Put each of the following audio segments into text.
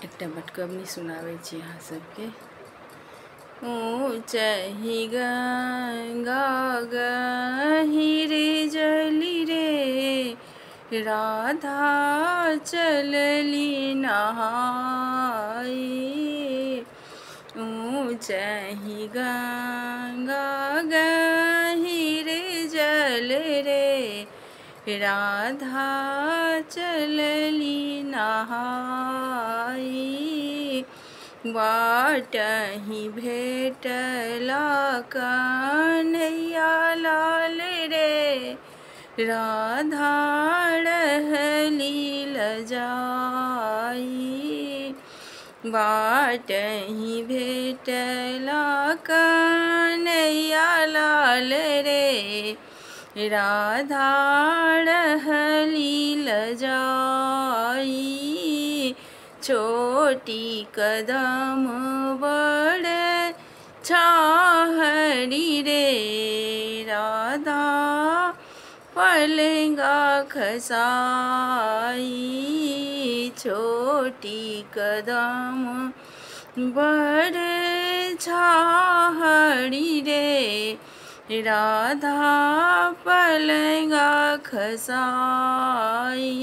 एकटा बटगबनी सुनाबै छी अहाँ सबके। ऊँचहि गंगा गहिर जली रे, राधा चलली नहाई। ऊँचहि गंगा गहिर जल रे, राधा चलली नहाई। बाटहि भेटला कन्हैया लाल रे, राधा रहली लजाई। बाटहि भेटला कन्हैया लाल रे, राधा रहली लजाई। छोटी कदम बड़ छाहरी रे, राधा पलंगा खसाई। छोटी कदम बड़ छाहरी रे, राधा पलंगा खसाई।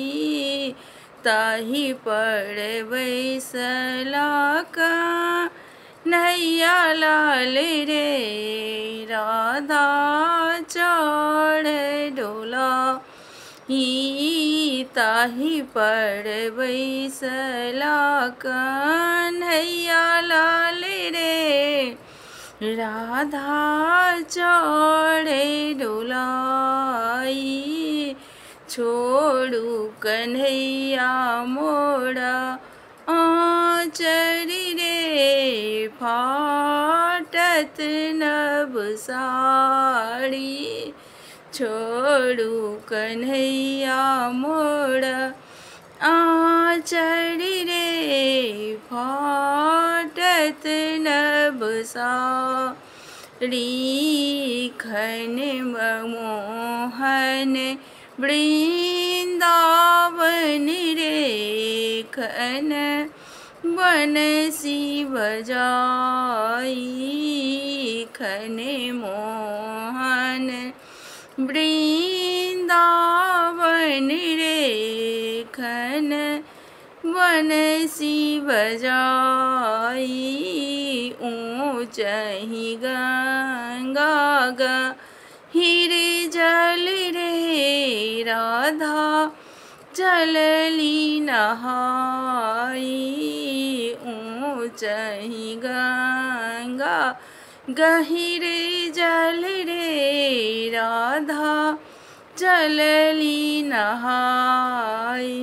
ताही पर बैसला कन्हैया लाल रे, राधा चढ़ डोला। ताही पर बैसला कन्हैया लाल रे, राधा चढ़े डोलाई। छोड़ू कन्हैया मोरा आँचरी रे, फाटत नब साड़ी। छोड़ू कन्हैया मोरा आँचरी रे, फाटत नब साड़ी। खन मोहन वृंदावन रे, खन बनसी बजाई। खन मोहन वृंदावन रे, खन बनसी बजाई। ऊँचहि गंगा गहिर जल रे, राधा चलली नहाई। ऊँचहि गंगा गहिर जल रे, राधा चलली नहाई।